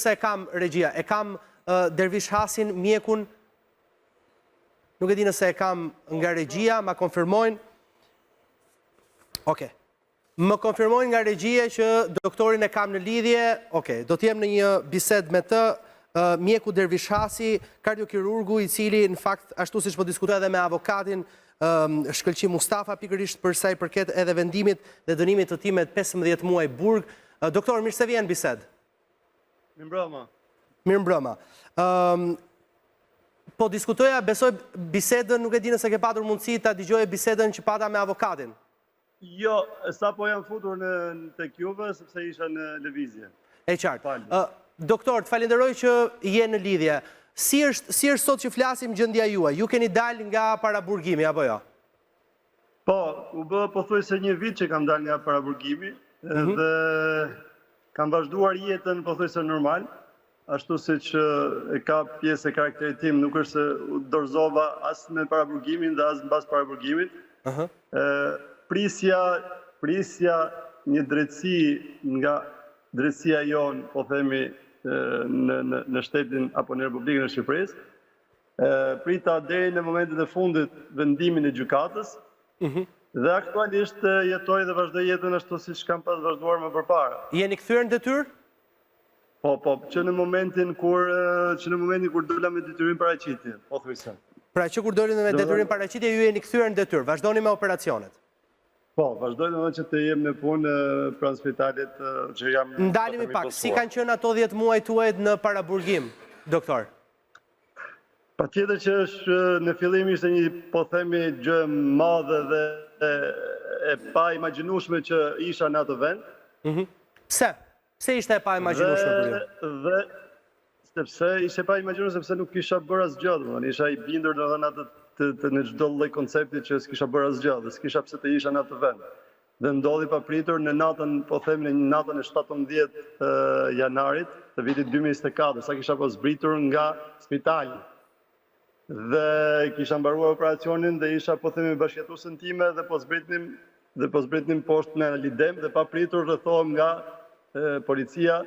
nëse e kam regjia, e kam Dervish Hasin, mjekun, nuk e di nëse e kam nga regjia, ma konfirmojnë. Okej. Më konfirmojnë nga regjia që doktorin e kam në lidhje, okej, do të jem në një bisedë me të, mjeku Dervish Hasi, kardiokirurgu i cili në fakt ashtu siç po diskutoja edhe me avokatin Shkëlqim Mustafa pikërisht për sa i përket edhe vendimit dhe dënimit të tij me 15 muaj burg. Doktor, mirë se vjen në bisedë. Mirëmbrëma. Mirëmbrëma. Po diskutoja, besoj bisedën, nuk e di nëse ke patur mundësi ta dëgjoje bisedën që pata me avokatin. Jo, sapo jam futur në tek juve, sepse isha në lëvizje. E qartë. Doktor, të falenderoj që je në lidhje. Si është, si është sot që flasim gjendja juaj? Ju keni dalë nga paraburgimi, apo jo? Po, u bë pothuajse një vit që kam dalë nga paraburgimi mhm. dhe kam vazhduar jetën pothuajse normal. Ashtu siç e ka pjesë e karakterit tim, nuk është se u dorëzova as me paraburgimin dhe as mbas paraburgimit. Ëh. Prisja, prisja një drejtësi nga drejtësia jonë, po themi në në në shtetin apo në Republikën e Shqipërisë. Prita deri në momentin e fundit vendimin e gjykatës. Mm Dhe aktualisht jetoj dhe vazhdoj jetën ashtu siç kam pas vazhduar më përpara. Jeni kthyer në detyrë? Po, po, që në momentin kur që në momentin kur dola me detyrim paraqitje, pothuajse. Pra që kur dolët me detyrim paraqitje ju jeni kthyer në detyrë, vazhdoni me operacionet. Po, vazhdoj domethënë që të jem në punë pranë spitalit që jam Ndalemi pak, si kanë qenë ato 10 muaj tuajt në paraburgim, doktor? Patjetër që është në fillim ishte një po themi gjë e madhe dhe e paimagjinueshme që isha në atë vend. Mhm. Pse? Pse ishte e paimagjinueshme për ju? Dhe sepse ishte e paimagjinueshme sepse nuk kisha bërë asgjë, domethënë isha i bindur domethënë atë të, të në çdo lloj koncepti që s'kisha bërë asgjë dhe s'kisha pse të isha në atë vend. Dhe ndodhi papritur në natën, po themi në natën e 17 janarit të vitit 2024, sa kisha po zbritur nga spitali. Dhe kisha mbaruar operacionin dhe isha po themi me bashkëjetuesen time dhe po zbritnim dhe po zbritnim poshtë në Ali Dem dhe papritur rrethohem nga policia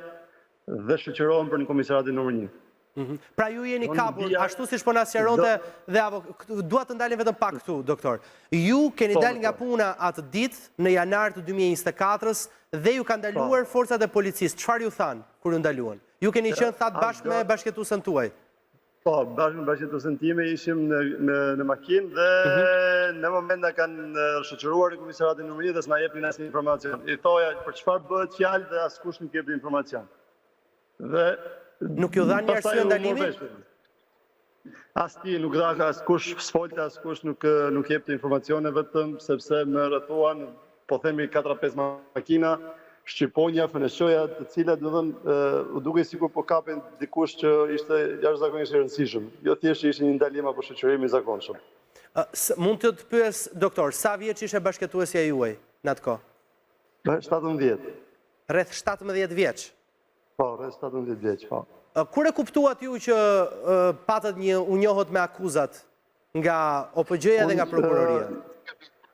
dhe shoqërohem për në komisariatin numër 1. Mhm. Pra ju jeni kapur, ashtu siç po na sqaronte dhe avo... Dua të ndalem vetëm pak këtu, doktor. Ju keni po, dalë nga po. puna atë ditë në janar të 2024-ës dhe ju kanë po. ndaluar forcat e policisë. Çfarë ju thanë kur ju ndaluan? Ju keni qenë thatë bashkë me bashkëjetuesen tuaj. Po, bashkë me bashkëjetuesen time ishim në në në makinë dhe mm -hmm. në moment na kanë shoqëruar në komisariatin numër 1 dhe s'na jepnin asnjë informacion. I thoja për çfarë bëhet fjalë dhe askush nuk jepte informacion. Dhe nuk ju dhanë një arsye ndalimi? Asnjë nuk dha askush s'folte askush nuk nuk jepte informacione vetëm sepse më rrethuan po themi 4-5 makina, Shqiponja, FNSH-ja, të cilat domethënë u dukej sikur po kapin dikush që ishte jashtëzakonisht i rëndësishëm, jo thjesht që ishte një ndalim apo shoqërim i zakonshëm. Mund të të pyes, doktor, sa vjeç ishte bashkëjetuesja juaj në atë kohë? 17. Rreth 17 vjeç. Po, rreth 17 vjeç, po. Kur e kuptuat ju që patët një u njohët me akuzat nga OPGJ-ja dhe nga prokuroria?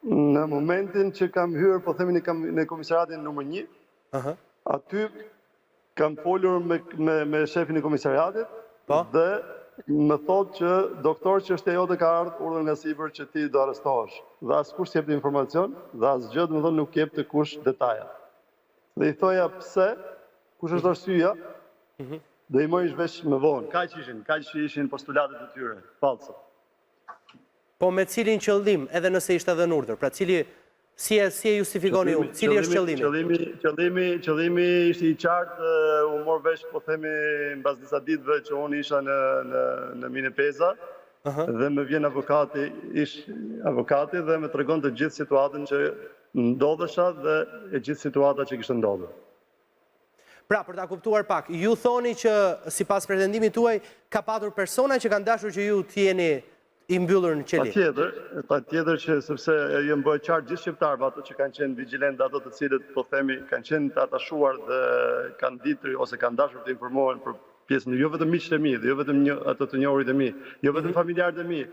Në momentin që kam hyrë, po themi në, në komisariatin numër 1, aty kam folur me, me, me shefin e komisariatit po? dhe më thotë që doktor çështja jote ka ardhur urdhër nga sipër që ti do arrestohesh. Dhe askush s'jepte informacion dhe asgjë, domethënë nuk jepte kush detaje. Dhe i thoja pse, kush është arsyeja? Mhm. Do i marrësh vesh më vonë. Kaq ishin, kaq ishin postulatet e tyre, falso. Po me cilin qëllim, edhe nëse ishte dhënë urdhër? Pra cili si e si e justifikoni ju? Cili është qëllimi? Qëllimi, qëllimi, qëllimi ishte i qartë, u mor vesh po themi mbas disa ditëve që unë isha në në në Mine Peza. Dhe më vjen avokati, ish avokati dhe më tregon të gjithë situatën që ndodhesha dhe e gjithë situata që kishte ndodhur. Pra, për ta kuptuar pak, ju thoni që sipas pretendimit tuaj ka patur persona që kanë dashur që ju të jeni i mbyllur në qeli. Patjetër, patjetër që sepse janë bërë qartë gjithë shqiptarëve ato që kanë qenë vigjilent, ato të cilët po themi kanë qenë të atashuar dhe kanë ditur ose kanë dashur të informohen për pjesën, jo vetëm miqtë e mi, dhe jo vetëm një, ato të njohurit e mi, jo vetëm mhm. familjarët e mi,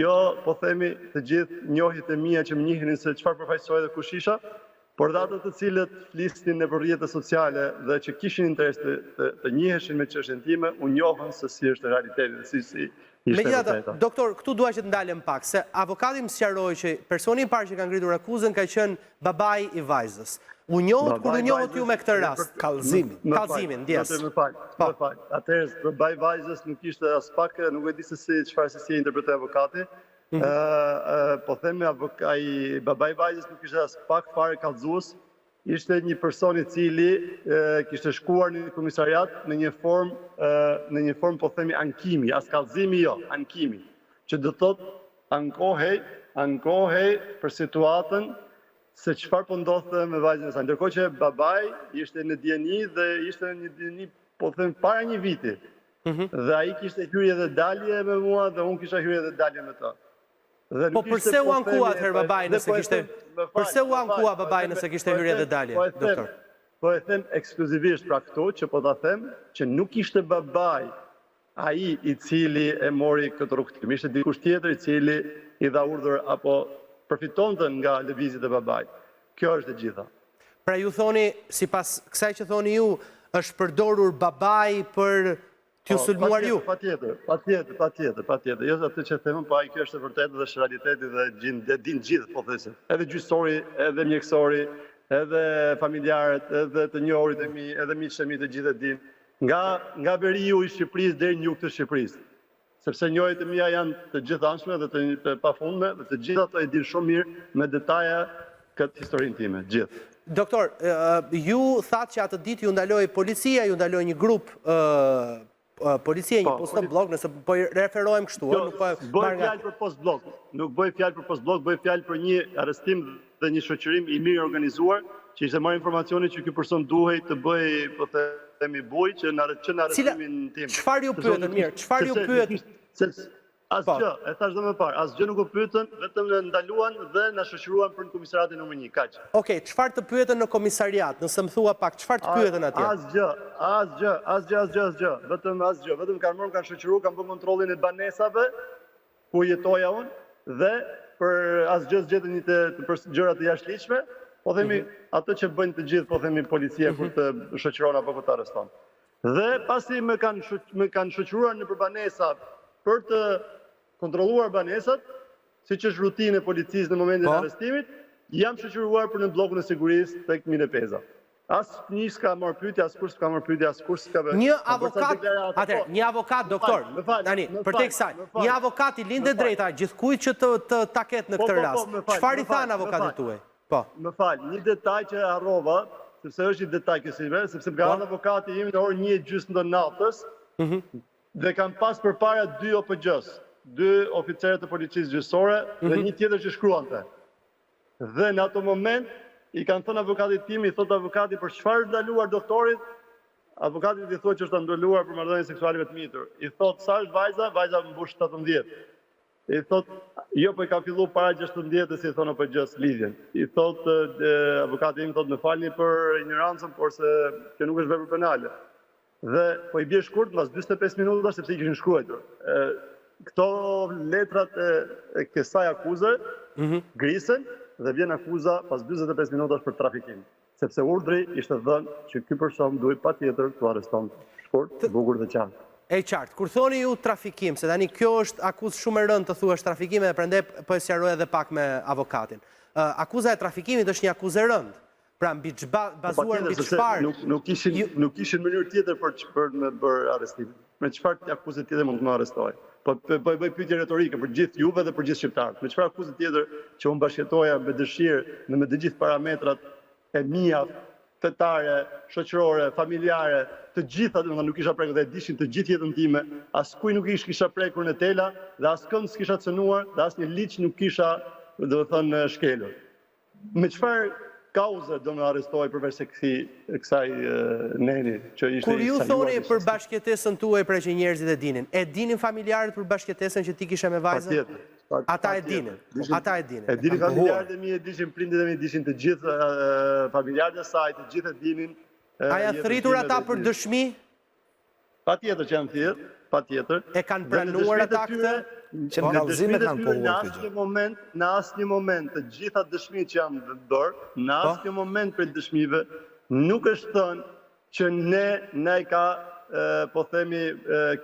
jo po themi të gjithë njohjet e mia që më njihnin se çfarë përfaqësoj dhe kush isha. Por dhe ata të cilët flisnin nëpër rrjete sociale dhe që kishin interes të, të, të njiheshin me çështjen time, u njohën se si është realiteti dhe si si ishte e vërteta. Doktor, këtu dua që të ndalem pak, se avokati më sqaroi që personi i parë që ka ngritur akuzën ka qenë babai i vajzës. U njohët kur u njohët ju me këtë rast? Kallëzimin. Kallëzimin, ndjesë. Më fal, po. më fal. Atëherë, babai i vajzës nuk ishte aspak, nuk e di se si çfarë se si e interpretoi avokati, Mhm. Po them ai babai i vajzës nuk ishte aspak fare kallëzues, ishte një person i cili kishte shkuar në komisariat në një formë në një formë po themi ankimi, as kallëzimi jo, ankimi, që do thotë ankohej, ankohej për situatën se çfarë po ndodhte me vajzën e saj. Ndërkohë që babai ishte në dijeni dhe ishte në dijeni po them para një viti. Mhm. Dhe ai kishte hyrje dhe dalje me mua dhe unë kisha hyrje dhe dalje me të. Dhe po përse u ankua atëherë babai nëse po kishte Përse u ankua babai nëse kishte hyrje dhe dalje, po doktor? Po e them ekskluzivisht pra këtu që po ta them që nuk ishte babai ai i cili e mori këtë rrugëtim, ishte dikush tjetër i cili i dha urdhër apo përfitonte nga lëvizjet e babait. Kjo është e gjitha. Pra ju thoni, sipas kësaj që thoni ju, është përdorur babai për t'ju po, sulmuar ju? Patjetër, patjetër, patjetër, patjetër. Jo atë që them, po ai kjo është e vërtetë dhe është realiteti dhe gjin, e din gjithë pothuajse. Edhe gjyqësori, edhe mjekësori, edhe familjarët, edhe të njohurit e mi, edhe miqtë e mi të gjithë e din. Nga nga veriu i Shqipërisë deri në jug të Shqipërisë. Sepse njohjet e mia janë të gjithanshme dhe të, të pafundme dhe të gjitha ato e dinë shumë mirë me detaje këtë historinë time, të gjithë. Doktor, ju thatë që atë ditë ju ndaloi policia, ju ndaloi një grup policie, një po, postbllok, nëse po i referohem kështu, jo, nuk po e bëj fjalë për postbllok, nuk bëj fjalë për postbllok, bëj fjalë për një arrestim dhe një shoqërim i mirë organizuar, që ishte marrë informacioni që ky person duhej të bëhej, po themi bujë që në që në arrestimin tim. Çfarë ju pyetën mirë? Çfarë ju pyetën? Sepse asgjë, po. e thashë dhe më parë, asgjë nuk u pyetën, vetëm na ndaluan dhe na shoqëruan për në komisariatin numër 1, kaq. Okej, çfarë të pyetën në komisariat? Nëse më thua pak, çfarë të pyetën atje? Asgjë, asgjë, asgjë, asgjë, asgjë, vetëm asgjë, vetëm kanë marrë, kanë shoqëruar, kanë bërë kontrollin e banesave, ku jetoja unë dhe për asgjë s'gjetën një të, të për gjëra të jashtëligjshme, po themi mm -hmm. atë që bëjnë të gjithë, po themi policia mm -hmm. kur të shoqëron apo kur të arreston. Dhe pasi më kanë më kanë shoqëruar nëpër banesa për të kontrolluar banesat, siç është rutinë e policisë në momentin e po. arrestimit, jam shoqëruar për në bllokun e sigurisë tek Mine Peza. Asnjë s'ka marrë pyetje, askush s'ka marrë pyetje, askush s'ka bërë. Një avokat, atëherë, po. një avokat doktor. Tani, përtej kësaj, një avokat i lind e drejta gjithkujt që të të ta ketë në po, këtë po, rast. Çfarë i thanë avokatit tuaj? Po. Më fal, një detaj që e harrova, sepse është një detaj kjo si sepse më ka ardhur avokati im në orën 1:30 të natës. Mhm. Dhe kam pas përpara dy OPGJ-s, dy oficerë të policisë gjyqësore dhe mhm. një tjetër që shkruante. Dhe në ato moment i kanë thënë avokatit tim, i thotë avokati për çfarë është ndaluar doktorit, avokatit i thotë që është ndaluar për marrëdhënie seksuale me të mitur. I thotë sa është vajza, vajza mbush 17. I thotë jo po i ka fillu para 16 si i thonë OPGJ-s lidhjen. I thotë avokati im thotë më falni për injorancën, por se kjo nuk është vepër penale. Dhe po i bie shkurt mbas 45 minutash sepse i kishin shkruajtur. Këto letrat e, e kësaj akuze mm -hmm. grisen dhe vjen akuza pas 45 minutash për trafikim, sepse urdhri ishte dhënë që ky person duhej patjetër të arrestonte. Shkurt, bukur dhe qartë. E qartë. Kur thoni ju trafikim, se tani kjo është akuzë shumë e rëndë të thuash trafikim dhe prandaj po e sqaroj edhe pak me avokatin. Akuza e trafikimit është një akuzë e rëndë. Pra mbi ç'ba, po, bazuar mbi çfarë? Nuk nuk kishin ju... nuk kishin mënyrë tjetër për për të bërë arrestimin. Me çfarë akuze tjetër mund të më arrestojë? Po po, po e bëj pyetje retorike për gjithë juve dhe për gjithë shqiptarët. Me çfarë akuze tjetër që unë bashkëjetoja me dëshirë dhe me të gjithë parametrat e mia fetare, shoqërore, familjare, të gjitha, domethënë nuk kisha prekur dhe e dishin të gjithë jetën time, askujt nuk i kisha prekur në tela dhe askënd s'kisha cënuar dhe asnjë ligj nuk kisha, domethënë shkelur. Me çfarë kauze do më arrestojë përveç se këtij kësaj neni që ishte Kur ju thoni për bashkëjetesën tuaj pra që njerëzit e dinin, e dinin familjarët për bashkëjetesën që ti kishe me vajzën? Patjetër. Ata e dinin. Ata e dinin. E dinin familjarët e mi, e dishin prindërit e mi, e dishin të gjithë familjarët e saj, të gjithë e dinin. A janë thirrur ata për dëshmi? Patjetër që janë thirrë, patjetër. E kanë pranuar ata këtë? Që në kallëzime kanë pohuar këtë gjë. Në asnjë moment, në asnjë moment të gjitha dëshmitë që janë bërë, në po. asnjë moment prej dëshmive nuk është thënë që ne na e ka po themi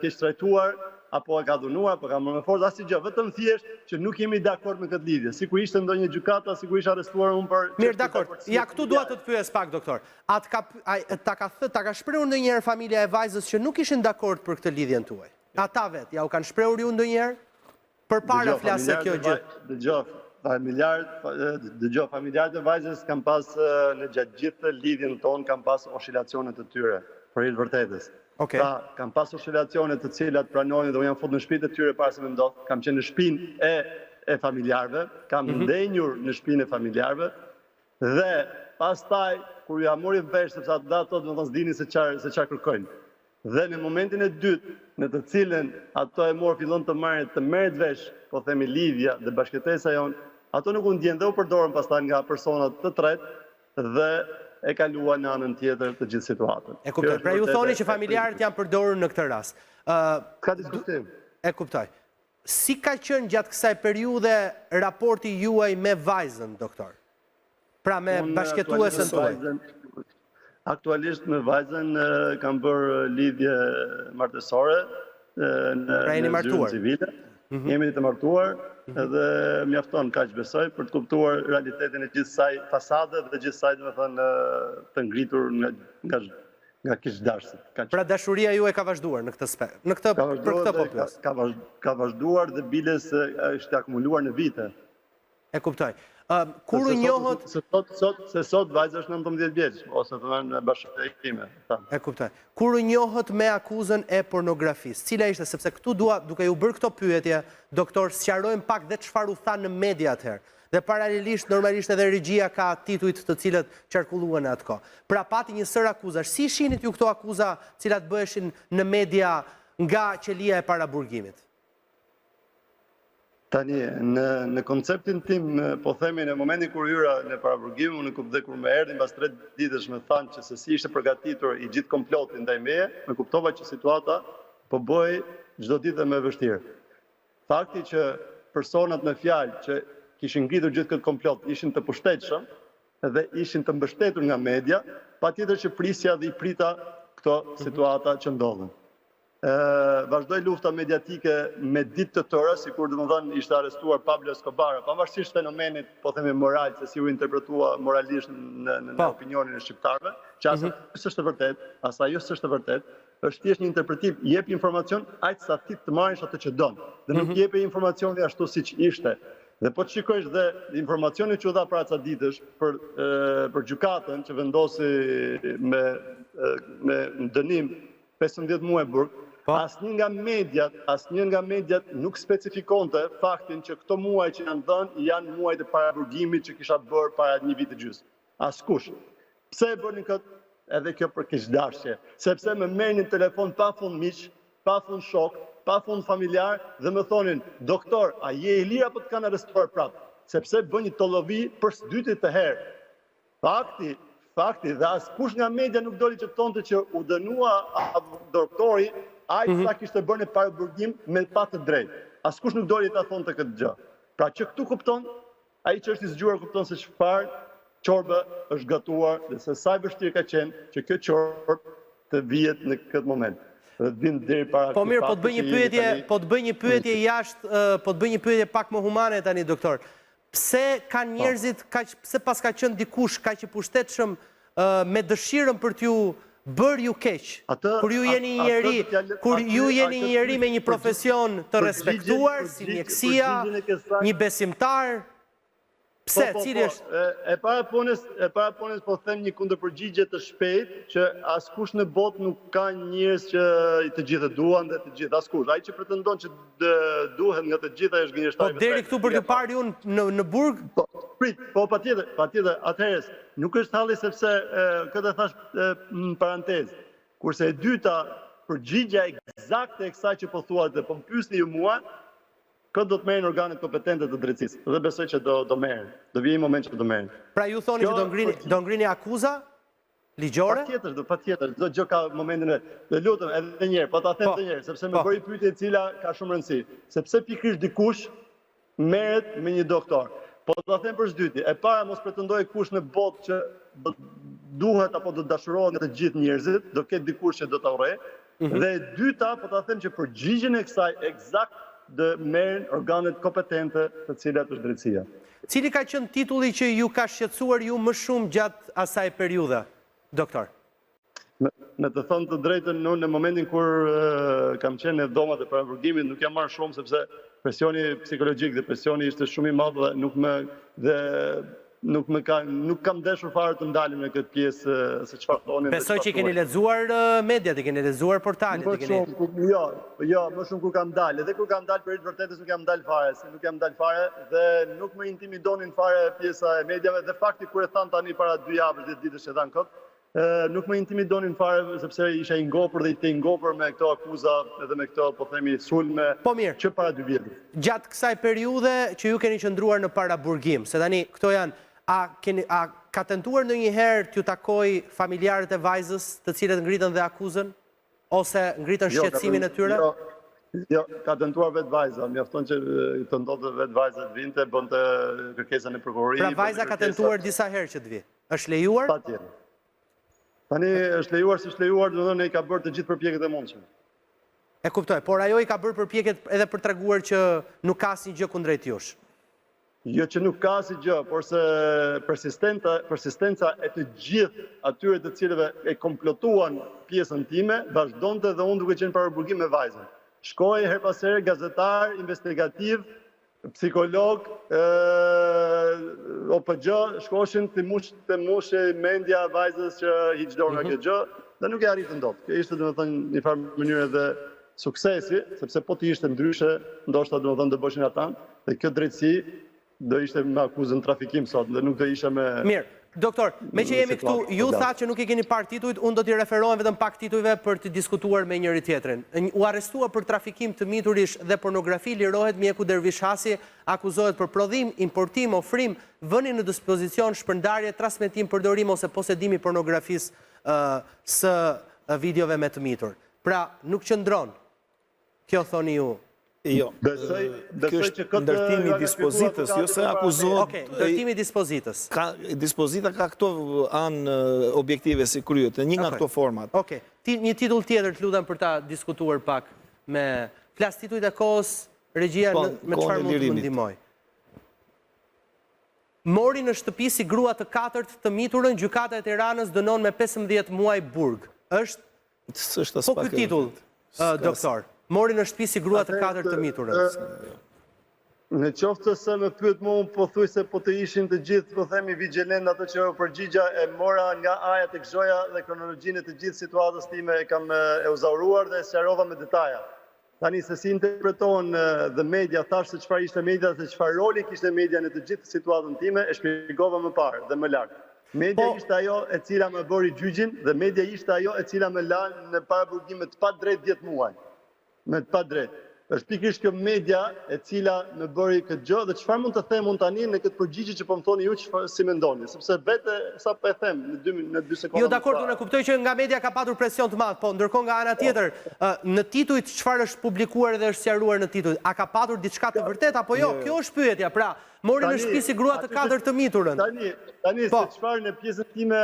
keqtrajtuar apo e ka dhunuar, apo ka marrë me forcë, asnjë gjë, vetëm thjesht që nuk jemi dakord me këtë lidhje. Sikur ishte ndonjë gjykata, sikur isha arrestuar unë për Mirë, dakord. Ja këtu dua të të pyes pak doktor. A të ka ta ka thë, ta ka shprehur ndonjëherë familja e vajzës që nuk ishin dakord për këtë lidhjen tuaj? Ata vetë, jua kanë shprehur ju ndonjëherë? Përpara flas se kjo gjë. Dëgjo, familjarët, dëgjo, familjarët e vajzës kanë pas në gjatë gjithë lidhjen tonë kanë pas oshilacione të tyre, për hir të vërtetës. Okej. Pra, kanë pas oshilacione të cilat pranonin dhe unë jam fut në shtëpitë e tyre para se me ndodh, kam qenë në shtëpinë e e familjarëve, kam mm -hmm. ndenjur në shtëpinë e familjarëve dhe pastaj kur ia mori vesh sepse ato ato domethënë s'dinin se çfarë se çfarë kërkojnë. Dhe në momentin e dytë, në të cilën ato e morë fillon të marrin të merret vesh, po themi lidhja dhe bashkëjetesa jonë, ato nuk u ndjenë dhe u përdorën pastaj nga persona të tretë dhe e kaluan në anën tjetër të gjithë situatën. E kuptoj. Pra ju thoni që familjarët janë përdorur në këtë rast. Ë Ka diskutim. E kuptoj. Si ka qenë gjatë kësaj periudhe raporti juaj me vajzën, doktor? Pra me bashkëjetuesen tuaj. Aktualisht me vajzën kam bërë lidhje martesore në pra jeni martuar. civile. Mm -hmm. Jemi të martuar mm -hmm. dhe mjafton kaq besoj për të kuptuar realitetin e gjithë kësaj fasade dhe gjithë kësaj domethënë të ngritur nga nga nga keqdashësit. Kaq. Pra dashuria juaj ka vazhduar në këtë spe. Në këtë për këtë po pyes. Ka, ka, ka vazhduar dhe biles është akumuluar në vite. E kuptoj. Ëm kur u njohët se sot sot se sot vajza është 19 vjeç ose të thënë bashkëshortja ime, tha. E kuptoj. Kur u njohët me akuzën e pornografisë? Cila ishte sepse këtu dua duke ju bërë këto pyetje, doktor, sqarojmë pak dhe çfarë u tha në media atëherë. Dhe paralelisht normalisht edhe regjia ka titujt të cilët qarkulluan në atë kohë. Pra pati një sërë akuzash. Si i shihnit ju këto akuza të cilat bëheshin në media nga qelia e paraburgimit? Tani, në, në konceptin tim, po themi në momentin kur hyra në paraburgim, unë kup dhe kur më erdhi mbas 3 ditësh më thanë që se si ishte përgatitur i gjithë komploti ndaj meje, më kuptova që situata po bëhej çdo ditë dhe më e vështirë. Fakti që personat në fjalë që kishin ngritur gjithë këtë komplot ishin të pushtetshëm dhe ishin të mbështetur nga media, patjetër që prisja dhe i prita këto mhm. situata që ndodhën. Vazhdoi lufta mediatike me ditë të tëra, sikur domethënë ishte arrestuar Pablo Escobar, pavarësisht fenomenit, po themi moral, se si u interpretua moralisht në në, në po. opinionin e shqiptarëve, që as mm -hmm. s'është e vërtetë, as ajo s'është e vërtetë, është thjesht një interpretim, jep informacion aq sa ti të marrësh atë që don dhe nuk mm -hmm. jepej informacioni ashtu siç ishte. Dhe po të shikosh dhe informacioni që u dha para ca ditësh për për gjykatën që vendosi me me dënim 15 muaj burg, po. asnjë nga mediat, asnjë nga mediat nuk specifikonte faktin që këto muaj që janë dhënë janë muajt e paraburgimit që kisha bërë para një vit e gjysmë. Askush. Pse e bënin këtë? Edhe kjo për keqdashje, sepse më merrnin telefon pa fund miq, pa fund shokë, pa fund familjarë dhe më thonin, "Doktor, a je i lirë apo të kanë arrestuar prapë?" Sepse bën një tollovi për së dyti të herë. Fakti, fakti dhe askush nga media nuk doli që të thonte që u dënua doktori aq mm -hmm. sa kishte bërë në paraburgim me pa të drejtë. Askush nuk doli ta thonte këtë gjë. Pra që këtu kupton, ai që është i zgjuar kupton se çfarë çorbe është gatuar dhe se sa e vështirë ka qenë që kjo çorbë të vihet në këtë moment dhe të vinë deri para Po mirë, po të bëj një pyetje, po të bëj një pyetje jashtë, po të bëj një pyetje pak më humane tani doktor. Pse kanë po. njerëzit kaq pse paska qenë dikush kaq i pushtetshëm me dëshirën për t'ju bërë ju keq? Kur ju jeni një njeri, kur ju jeni një njeri me një profesion të respektuar si mjekësia, një besimtar, pse, po, po, cili po. është? E para punës, e para punës po them një kundërpërgjigje të shpejtë që askush në botë nuk ka njerëz që të gjithë e duan dhe të gjithë askush. Ai që pretendon që duhet nga të gjitha është gënjeshtar. Po deri këtu për t'ju parë ju në në burg? Po, prit, po patjetër, patjetër, atëherë nuk është halli sepse këtë e thashë në parantezë. Kurse e dyta, përgjigja ekzakte e kësaj që po thua dhe po më pyesni ju mua, këtë do të merren organet kompetente të drejtësisë dhe besoj që do do merren. Do vijë një moment që do merren. Pra ju thoni që do ngrini do ngrini akuza? Ligjore? Patjetër, do patjetër, çdo gjë ka momentin e vet. Të lutem edhe një herë, po ta them po, edhe një herë, sepse më po. bëri pyetje e cila ka shumë rëndësi. Sepse pikërisht dikush merret me një doktor. Po ta them për së dyti, e para mos pretendojë kush në botë që do duhet apo do të dashurohet nga të gjithë njerëzit, do ketë dikush që do ta urrejë. Mm -hmm. Dhe e dyta, po ta them që përgjigjen e kësaj ekzakt do merren organet kompetente, të cilat është drejtësia. Cili ka qenë titulli që ju ka shqetësuar ju më shumë gjatë asaj periudhe, doktor? Me të thënë të drejtën, unë në momentin kur kam qenë në dhomat e paraburgimit, nuk jam marrë shumë sepse presioni psikologjik dhe presioni ishte shumë i madh dhe nuk më dhe nuk më ka nuk kam dashur fare të ndalem në këtë pjesë se çfarë thonin. Besoj që i keni lexuar mediat, i keni lexuar portalet, i keni Më shumë, jo, jo, më shumë kur kam dalë, edhe kur kam dalë për hir të vërtetës nuk jam dalë fare, se nuk jam dalë fare dhe nuk më intimidonin fare pjesa e mediave dhe fakti kur e thanë tani para dy javësh, 10 ditësh që thanë kot, Nuk më intimidonin fare sepse isha i ngopur dhe i tejngopur me këto akuza edhe me këto, po themi, sulme po mirë. që para dy vjetësh. Gjatë kësaj periudhe që ju keni qëndruar në paraburgim, se tani këto janë, a keni a ka tentuar ndonjëherë t'ju takojë familjarët e vajzës, të cilët ngritën dhe akuzën ose ngritën jo, shqetësimin e tyre? Jo, jo, ka tentuar vetë vajza, mjafton që të ndodhte vetë vajza të vinte, bënte kërkesën në prokurori. Pra vajza ka tentuar disa herë që të vijë. Është lejuar? Patjetër. Tani është lejuar s'është lejuar, domethënë i ka bërë të gjithë përpjekjet e mundshme. E kuptoj, por ajo i ka bërë përpjekjet edhe për treguar që nuk ka asnjë gjë kundrejt jush. Jo që nuk ka asnjë gjë, por se persistenta, persistenca e të gjithë atyre të cilëve e komplotuan pjesën time, vazhdonte dhe unë duke qenë paraburgim me vajzën. Shkoi herë pas here gazetar, investigativ, psikolog, OPGJ, shkoshin të mush, të mushej mendja vajzës që hiq dorë nga mhm. kjo gjë, dhe nuk e arritën dot. Kjo ishte domethënë një farë mënyre dhe suksesi, sepse po të ishte ndryshe, ndoshta domethënë do bëshin ata, dhe kjo drejtësi do ishte me akuzën trafikim sot dhe nuk do isha me Mirë. Doktor, meqë jemi këtu, ju thatë që nuk i keni parë titujt, unë do t'i referohem vetëm pak titujve për të diskutuar me njëri-tjetrin. U arrestua për trafikim të miturish dhe pornografi, lirohet mjeku Dervish Hasi, akuzohet për prodhim, importim, ofrim, vënie në dispozicion, shpërndarje, transmetim, përdorim ose posedim i pornografisë së videove me të mitur. Pra, nuk qëndron Kjo thoni ju. Jo. Besoj, besoj që këtë ndërtimi i dispozitës, jo se akuzohet. Okej, ndërtimi i dispozitës. Ka dispozita ka këto anë objektive si kryet, në një nga këto format. Okej. Ti një titull tjetër të lutem për ta diskutuar pak me flas titujt e kohës, regjia po, me çfarë mund të më ndihmojë. Mori në shtëpi si grua të katërt të miturën, gjykata e Tiranës dënon me 15 muaj burg. Është S'është Po ky titull, doktor, mori në shtëpi si grua të katërt të miturën. Në qoftë se më pyet mua, unë pothuajse po të ishin të gjithë, po themi vigjilent ato që u përgjigja e mora nga A-ja tek Z-ja dhe kronologjinë e të gjithë situatës time e kam ezauruar dhe e sqarova me detaja. Tani se si interpretohen dhe media, thashë se çfarë ishte media dhe çfarë roli kishte media në të gjithë situatën time, e shpjegova më parë dhe më lart. Media po, ishte ajo e cila më bëri gjyqin dhe media ishte ajo e cila më la në paraburgim me të padrejtë 10 muaj. Me të padrejtë. Është pikërisht kjo media e cila më bëri këtë gjë dhe çfarë mund të them unë tani në këtë përgjigje që po më thoni ju çfarë si mendoni, sepse vetë sa po e them në dy në dy sekonda. Jo, dakord, unë e kuptoj që nga media ka patur presion të madh, po ndërkohë nga ana tjetër, në titujt çfarë është publikuar dhe është sqaruar në titujt, a ka patur diçka të vërtetë apo jo? Kjo është pyetja, pra, mori në shtëpi si grua të katërt të miturën. Tani, tani po. se çfarë në pjesën time,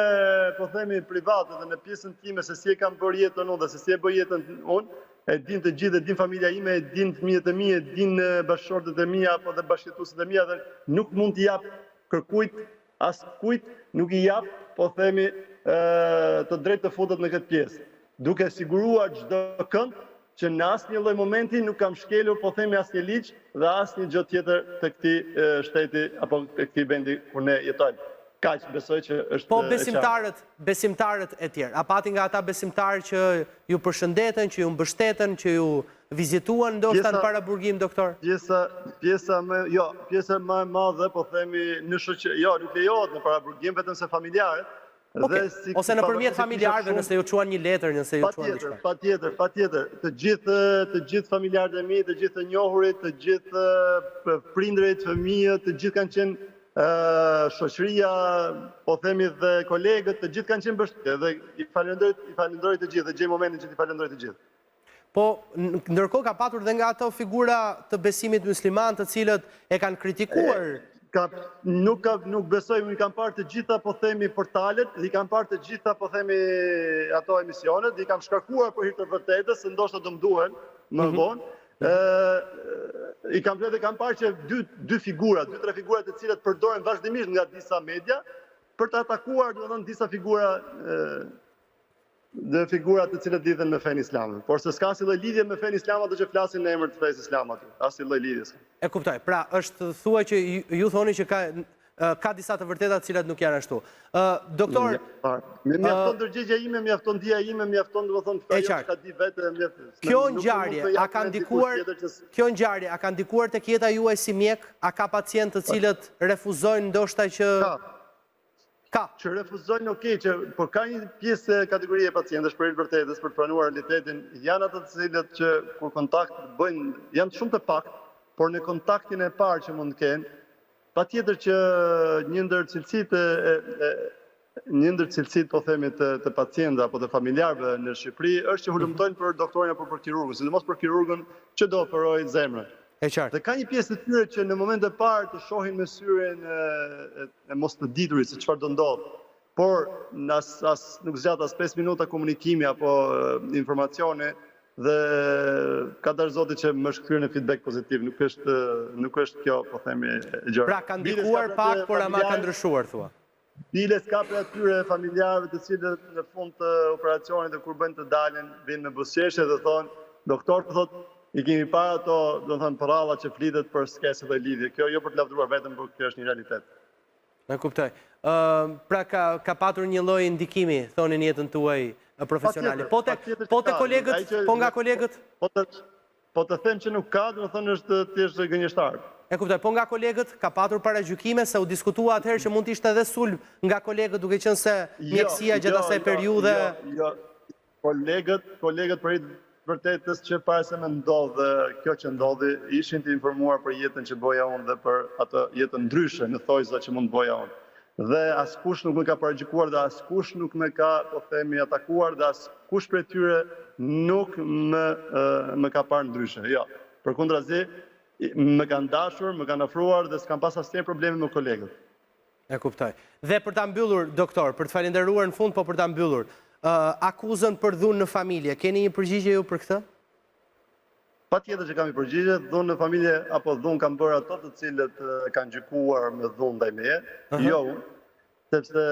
po themi private dhe në pjesën time se si e kam bërë jetën unë dhe se si e bëj jetën unë, e din të gjithë, e din familja ime, e din fëmijët e mi, e din bashkëshortet e mia apo dhe bashkëjetuesit e mia dhe nuk mund t'i jap kërkujt Askujt nuk i jap, po themi, të drejtë të futet në këtë pjesë. Duke siguruar çdokënd që në asnjë lloj momenti nuk kam shkelur, po themi, asnjë ligj dhe asnjë gjë tjetër të këtij shteti apo të këtij vendi ku ne jetojmë. Kaq besoj që është Po besimtarët, besimtarët e tjerë, a pati nga ata besimtarë që ju përshëndetën, që ju mbështetën, që ju vizituan ndoshta në paraburgim, doktor? Pjesa, pjesa më, jo, pjesa më e madhe, po themi, në shoqëri, jo, nuk lejohet në paraburgim, vetëm se familjarët, Okej, si, ose nëpërmjet familjarëve, nëse ju çuan një letër, nëse ju çuan diçka. Patjetër, patjetër, të gjithë, të gjithë familjarët e mi, të gjithë të njohurit, të gjithë prindërit, fëmijët, të gjithë kanë qenë. Shoqëria, po themi dhe kolegët, të gjithë kanë qenë mbështetës dhe i falenderoj, i falenderoj të gjithë dhe gjej momentin që t'i falenderoj të gjithë. Po, ndërkohë ka patur dhe nga ato figura të besimit musliman të cilët e kanë kritikuar. Ka, nuk ka, nuk besoj, unë i kam parë të gjitha, po themi, portalet, dhe i kam parë të gjitha, po themi, ato emisionet, dhe i kam shkarkuar për hir të vërtetës, se ndoshta do më duhen më mhm. vonë. Ë i kam dhe kam parë që dy dy figura, dy tre figura të cilat përdoren vazhdimisht nga disa media për të atakuar, domethënë disa figura dhe figura të cilat lidhen me fenë islame. Por se s'ka asnjë lloj lidhje me fenë islame ato që flasin në emër të fesë islame aty. Asnjë lloj lidhje s'ka. E kuptoj. Pra, është thua që ju thoni që ka ka disa të vërteta të cilat nuk janë ashtu. Ë doktor, më mjafton ndërgjegja ime, mjafton dija ime, mjafton domethënë ajo që ka di vetë mjafton. Kjo ngjarje a ka ndikuar kjo ngjarje a ka ndikuar tek jeta juaj si mjek? A ka pacientë të cilët refuzojnë ndoshta që Ka. Ka. Që refuzojnë, ok, që por ka një pjesë kategorie pacientësh për hir të vërtetës, për të pranuar realitetin, janë ata të cilët që kur kontakt bëjnë, janë shumë të paktë, por në kontaktin e parë që mund të kenë, Patjetër që një ndër cilësitë e, e një ndër cilësitë po themi të, të pacientëve apo të familjarëve në Shqipëri është që hulumtojnë për doktorin apo për kirurgun, sidomos për kirurgun që do operojë zemrën. E qartë. Dhe ka një pjesë të tyre që në moment të parë të shohin me syrin e, e, e mos të diturit se çfarë do ndodhë. Por as, as nuk zgjat as 5 minuta komunikimi apo informacioni Dhe ka dashur Zoti që më është kthyer në feedback pozitiv, nuk është nuk është kjo, po themi, gjëra. Pra ka ndikuar pak, por ama ka ndryshuar thua. Biles ka prej atyre familjarëve të cilët në fund të operacionit dhe kur bëjnë të dalin, vijnë me buzëqeshje dhe thonë, doktor thotë, i kemi parë ato, do të thënë përralla që flitet por s'ka asnjë lloj lidhje. Kjo jo për të lavdëruar veten, por kjo është një realitet. E kuptoj. Pra ka ka patur një lloj ndikimi, thoni në jetën tuaj profesionale. Po te po te kolegët, po nga kolegët? Po të po të them që nuk ka, domethënë është thjesht gënjeshtar. E kuptoj. Po nga kolegët ka patur paragjykime se u diskutua atëherë që mund të ishte edhe sulm nga kolegët duke qenë se jo, mjekësia gjatë jo, asaj jo, periudhe Jo, jo. Kolegët, kolegët për hir të vërtetës që para se me ndodhë kjo që ndodhi, ishin të informuar për jetën që bëja unë dhe për atë jetën ndryshe në thojza që mund të bëja unë. Dhe askush nuk më ka paragjykuar dhe askush nuk më ka, po themi, atakuar dhe askush prej tyre nuk më më ka parë ndryshe. Jo. Përkundrazi, më kanë dashur, më kanë afruar dhe s'kam pas asnjë problemi me kolegët. E kuptoj. Dhe për ta mbyllur, doktor, për të falenderuar në fund, po për ta mbyllur, akuzën për dhunë në familje, keni një përgjigje ju për këtë? Patjetër që kam një përgjigje, dhunë në familje apo dhunë kanë bërë ato të cilët kanë gjykuar me dhunë ndaj meje, jo unë, sepse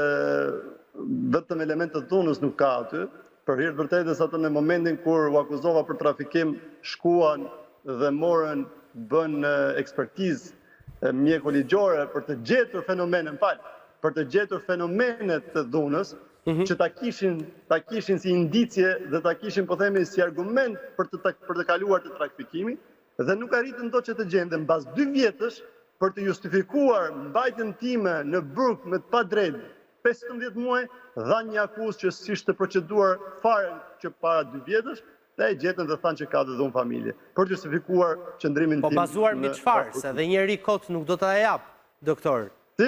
vetëm elemente të dhunës nuk ka aty. Për hir të vërtetës ato në momentin kur u akuzova për trafikim, shkuan dhe morën bënë ekspertizë mjeko ligjore për të gjetur fenomene, më fal, për të gjetur fenomene të dhunës, mm -hmm. që ta kishin ta kishin si indicie dhe ta kishin po themi si argument për të për të kaluar te trafikimi dhe nuk arritën dot që të gjejnë dhe mbas dy vjetësh për të justifikuar mbajtjen time në burg me të padrejtë 15 muaj dhanë një akuzë që s'ishte proceduar fare që para dy vjetësh Dhe e gjetën dhe thanë që ka dhe dhunë familje, për të justifikuar qëndrimin po tim. Po bazuar mbi çfarë, se dhe njeri kot nuk do ta japë, doktor. Si?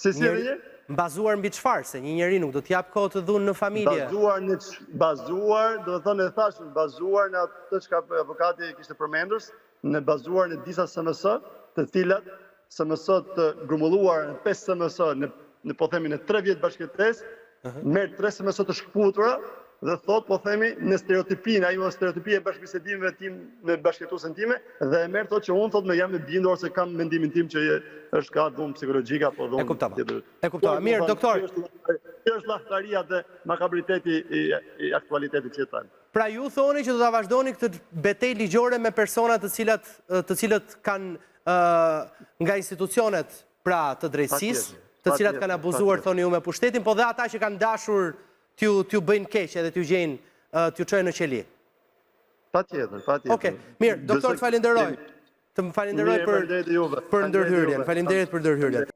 Si si edhe një? Bazuar mbi çfarë, se një njeri nuk do të japë kot dhunë në familje. Bazuar në bazuar, do të thonë e thashë, bazuar në atë çka avokati kishte përmendur, në bazuar në disa SMS, të cilat SMS të grumbulluar në 5 SMS në në po themi në 3 vjet bashkëjetesë, merr 3 SMS të shkëputura dhe thot po themi në stereotipin, ajo është stereotipi e bashkëbisedimeve tim me bashkëjetuesen time dhe e merr thotë që unë thotë me jam e bindur se kam mendimin tim që është ka dhunë psikologjike apo dhunë. E kuptova. E kuptova. Mirë, doktor. Kjo është llahtaria dhe makabriteti i, i aktualitetit që jetojmë. Pra ju thoni që do ta vazhdoni këtë betejë ligjore me persona të cilat të cilët kanë nga institucionet pra të drejtësisë, të cilat kanë abuzuar thoni ju me pushtetin, po dhe ata që kanë dashur t'ju t'ju bëjnë keq edhe t'ju gjejnë t'ju çojnë në qeli. Patjetër, patjetër. Okej, mirë, doktor të falenderoj. Të më falenderoj për për ndërhyrjen. Faleminderit për ndërhyrjen.